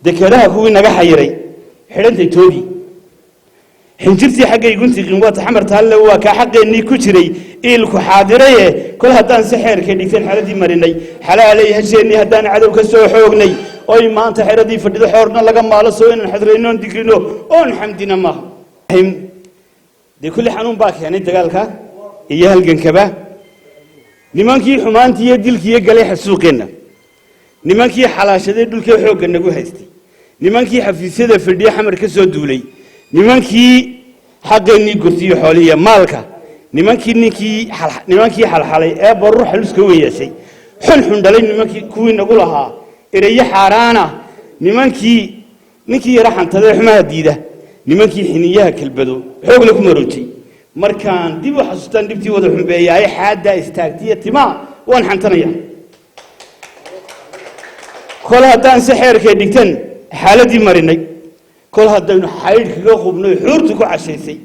Dekedaha kuwii naga xayiray xidhantay toodii, xinjirtii xaggay guntiqin waa taxamar taalle, waa kaa xaqeennii ku jiray iilku xaadiraye. Kol haddaan si xeerkay dhigteen xaaladii marinay, xalaalay hasheennii haddaan cadow ka soo xoognay, oy maanta xeradii fadhido, xoorna laga maalo, soo inaan xadrayno oon digrino oon xamdina maaha. Dee kulli xanuun baa keenay dagaalka iyo halgankaba. Nimankii xumaantii iyo dilkiiyo galay xasuuqeenna, nimankii xalaashaday dhulkee xoogga nagu haystay, nimankii xafiisyada fadhiye xamar ka soo duulay, nimankii xaqeennii gurtiyo xoolihiiyo maalka, nimankii ninkii nimankii xalxalay ee barur xaluska weyn yeeshay, xunxun dhalay, nimankii kuwii nagu lahaa ereyo xaaraana, nimankii ninkii yara xantadee xumaha diida, nimankii xiniyaha kelbado xoogla ku maroojay. Markaan dib u xasuustaan dhibtii wada xumbeeyaaye, xaaddaa istaagtiya timaa waan xantanaya. Kol haddaan si xeerkay dhigtan xaaladii marinay, kol haddaynu xaydh kaga qubnay xuurtu ku cashaysay,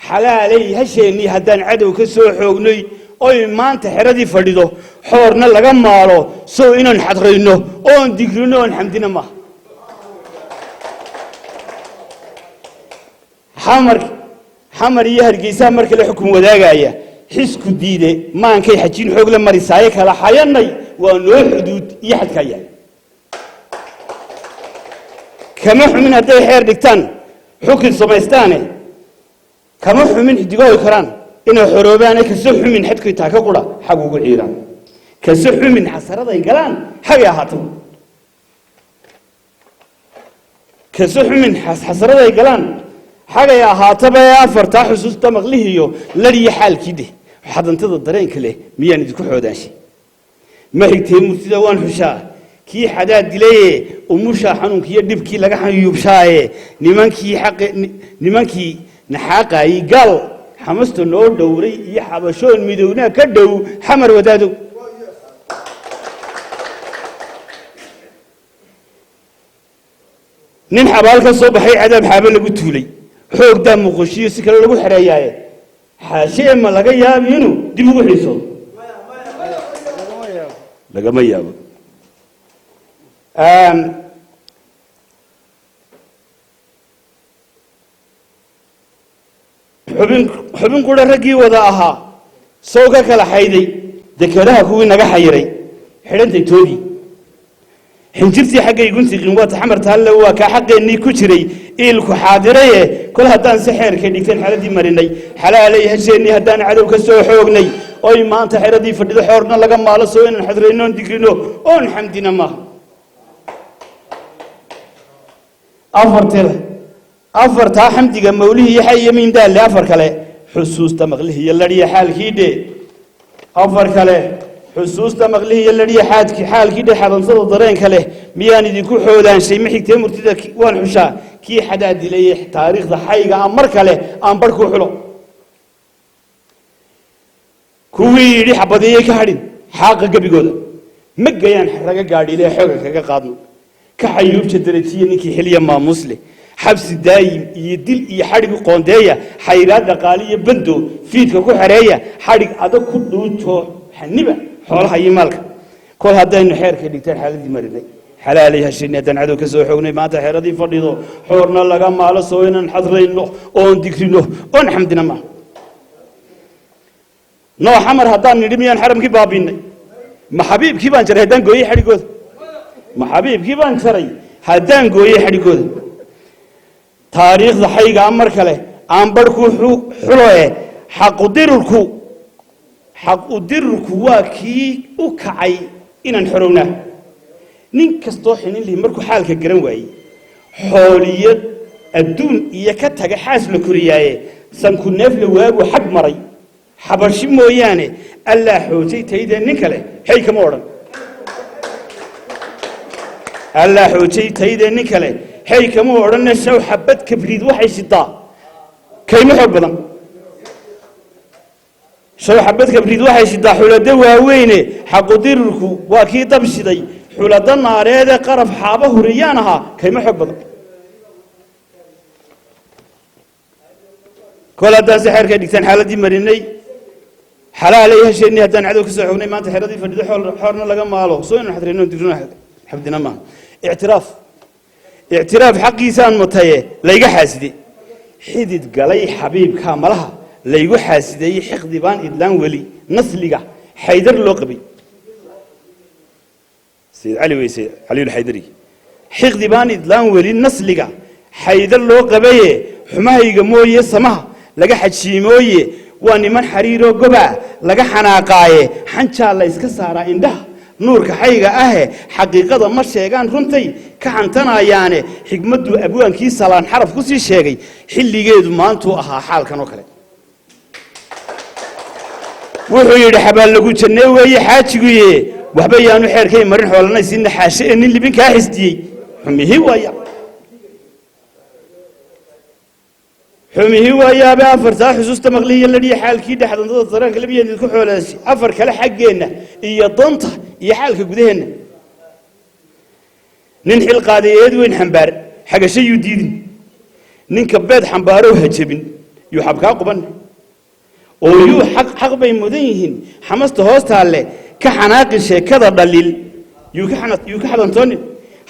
xalaalay hasheennii haddaan cadow ka soo xoognay, oy maanta xeradii fadhido, xoorna laga maalo, sow inaan xadrayno oon digrino oon xamdina maaha. Xamar Xamar iyo Hargeysaha mar kale xukun wadaagaya, xisku diide maankay xajiin xoog la marisaaye, kala xayanay waa noo xuduud iyo xadkaa yahay. Kama xumin hadday xeer dhigtaan xukun samaystaane, kama xumin xidigoohi karaan inay xoroobaane, kase xumin xadkoy taa ka qura xag ugu ciiraan, kase xumin xasaraday galaan xagay ahaataba, kase xumin xasaraday galaan xagay ahaataba. Ee afartaa xusuusta maqlihiiyo lariyo xaalkii dheh, xadantada dareenka leh miyaan idinku xoodaanshay? Ma xigtee murtida waan xushaa kii xadaa dilaye, umushaa xanuunkiiyo dhibkii laga xayuubshaaye, nimankii xaqi nimankii naxaaqaayey gaal xamasta noo dhowray iyo xabashoon midownaa ka dhow xamar wadaadow. Nin xabaal ka soo baxay cadaab xaabo lagu tuulay, xoogdaa muqoshiyo si kale lagu xereeyaaye, xaashee ma laga yaabi inuu dib ugu xiiso? Lagama yaabo. Xubin xubin qura raggii wada ahaa sow ka kala xayday, dekedaha kuwii naga xayiray xidhantay toodii, xinjirtii xaggay guntiqin waa taxamar taalle, waa kaa xaqeennii ku jiray iilku xaadiraye. Kol haddaan si xeerkay dhigteen xaaladii marinay, xalaalay hasheennii haddaan cadow ka soo xoognay, oy maanta xeradii fadhido, xoorna laga maalo, soo inaan xadrayno oon digrino oon xamdina maaha. Afartela afartaa xamdiga mawlihii iyo xay iyo miindaalle, afar kale xusuusta maqlihii iyo ladhiya xaalkii dhe, afar kale xusuusta maqlihii iyo ladhiya xaadkii xaalkii dhe, xadantada dareenka leh miyaan idinku xoodaanshay? Ma xigtee murtida waan xushaa kii xadaa dilayey taariikhda xayga ah mar kale aan barh ku xulo. Kuwii yidhi xabadeeyey ka hadhin xaaqa gebigooda ma gayaan raga gaadhiile xooga kaga qaadno, ka xayuubja darajiya ninkii xiliya maamuus leh, xabsi daayim iyo dil iyo xadhig u qoondeeya, xayraad dhaqaale iyo bando fiidka ku xereeya, xadhig adag ku dhuujo xaniba xoolaha iyo maalka. Kol haddaynu xeerkay dhigteen xaaladii marinay, xalaalay hasheenii haddaan cadow ka soo xoognay, maanta xeeradii fadhido, xoorna laga maalo, soo inaan xadrayno oon digrino oon xamdina maaha. Noo xamar haddaan nidhi miyaan xaramkii baabiinay? Ma xabiibkii baan jaray haddaan gooyey xadhigooda? Ma xabiibkii baan jaray haddaan gooyey xadhigooda? Taariikhda xaygaa mar kale aan barh ku xulo e, xaqudirurku xaqudirurku waa kii u kacay inaan xorownaa. Nin kastoo xinin lihi markuu xaalka garan waayey, xooliyad adduun iyo ka taga xaas la koriyaaye, sanku neefle waagu xag maray xabashi mooyaane, allaa xoojay taydee nin kale hey kama odhan, allaa xoojay taydee nin kale hey kama odhanne, shaw xabad kabriid waxay shidaa kaymo xoog badan, shaw xabad kabriid waxay shidaa xulado waaweyne, xaqudirirku waa kii dab shiday xulado naareede qaraf xaaba huriyaan ahaa kaymo xoog badan. Kol haddaan si xeerkay dhigtaan xaaladii marinay, xalaalay hasheenii haddaan cadow ka soo xoognay, maanta xeradii fadhido, xoorna laga maalo, soo inaan xadrayno digrino xabdina maaha. Ictiraaf Ictiraaf xaqiisaan mutaye layga xaaside, xidid galay xabiibkaa malaha laygu xaasideeyey. Xiqdi baan idlaan weli nasliga Xaydar loo qabay. Sayid Cali wey, Sayid Caliyulxaydari. Xiqdi baan idlaan weli nasliga Xaydar loo qabaye, xumahayga mooye samaha laga xajiimooye. Waa niman xariiroo gobaa laga xanaaqaaye, xanjaa la yska saaraa indhaha nuurka xayga ahe. Xaqiiqada ma sheegaan, runtay ka xantanayaane. Xigmadduu abwaankii Salaan Xaraf ku sii sheegay, xilligeedu maantuu ahaa xaalkan oo kale. Wuxuu yidhi: xabaal lagu jannee weeye xaajiguye, waxba yaanu xeerkay marin, xoolanaysiina xaashe ee nin libin kaa xisdiyey. Xumihii waaya, xumihii waayaabe. Afartaa xusuusta maqlihiyo ladhiya xaalkii dhexdandada dareenka labiyeed ku xoolaashay. Afar kale xaggeenna iyo doonta iyo xaalka gudaheenna: nin xil qaaday eed weyn xambaar, xagasho yuu diidin. Ninka beed xambaarow ha jebin, yuu xabkaa quban oo yuu xaq xaq bay mudan yihiin. Xamasta hoostaalle ka xanaaqin, sheekada dhaliil yuu ka xana yuu ka xadantoonin.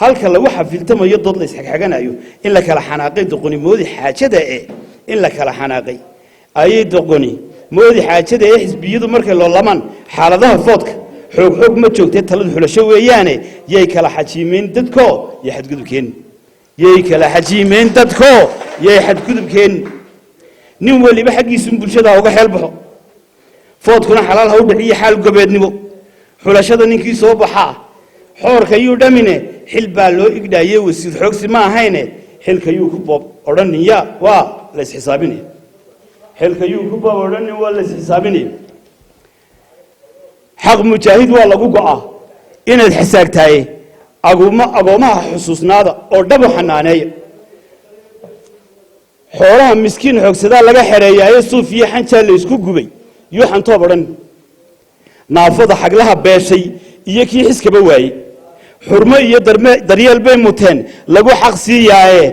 Halka lagu xafiltamayo, dood la isxagxaganayo, in la kala xanaaqay doqoni moodi xaajada e, in la kala xanaaqay ayay doqoni moodi xaajada ee. Xisbiyadu markay loolamaan xaaladaha foodka, xoog xoog ma joogtee, taladu xulasho weeyaane. Yay kala xajiimeen dadko, yay xadgudubkeen, yay kala xajiimeen dadko, yay xadgudubkeen. Nin weliba xaggiisun bulshada uga xeel baxo, foodkuna xalaal ha u dhiciyo xaal gobeednimo. Xulashada ninkii soo baxaa xoorka yuu dhamine. Xil baa loo igdhaaye, wasiir xoogsi ma ahayne. Xilka yuu ku boob odhanin, ya waa la isxisaabinaya. Xilka yuu ku boob odhanin, waa la isxisaabinaya. Xaq mujaahid waa lagu go'aa inaad xasaagtaaye. Aguma agoomaha xusuusnaada oo dhabu xanaaneeya. Xoolaha miskiin xoogsadaa laga xereeyaaye, suuf iyo xanjaa la isku gubay, yuu xantoob odhan. Naafada xaglaha beeshay iyo kii xiskaba waayey, xurmo iyo darme daryeel bay muteen lagu xaq siiyaaye.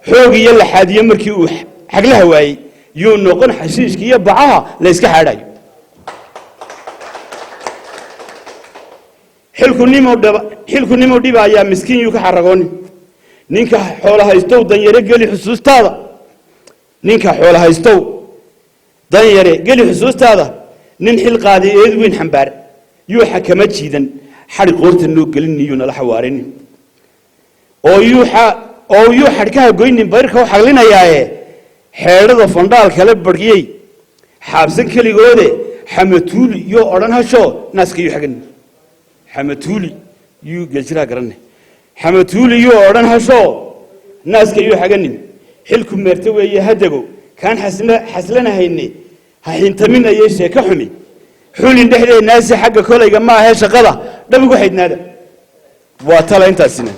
Xoog iyo laxaadiyo markii uu xaglaha waayey, yuu noqon xashiishka iyo bacaha la iska xaadhayo. Xilku nimuu dhib, xilku nimuu dhibaayaa, miskiin yuu ka xaragoonin. Ninka xoola haystow danyare geli xusuustaada, ninka xoola haystow danyare geli xusuustaada. Nin xil qaaday eed weyn xambaar, yuu xakama jiidan. Xadhi qoorta noo gelin, yuu nala xawaarinin oo yuu oo yuu xadhkaha goynin, bayrka u xaglinayaaye. Xeedhada fandhaal kale barhiyey xaabsan keligoode, xamatuuli yoo odhan hasho naaska yuu xagan. Xamatuuli yuu geljiraa garanne, xamatuuli yuu odhan hasho naaska yuu xaganin. Xilku meerta weeye hadego, kaan xasna xaslanahayne ha xintaminayay sheeko xumi xulin dhexdeennaasi. Xagga kolayga ma ahee, shaqada dhabigu xaydnaada. Waa tala intaasina.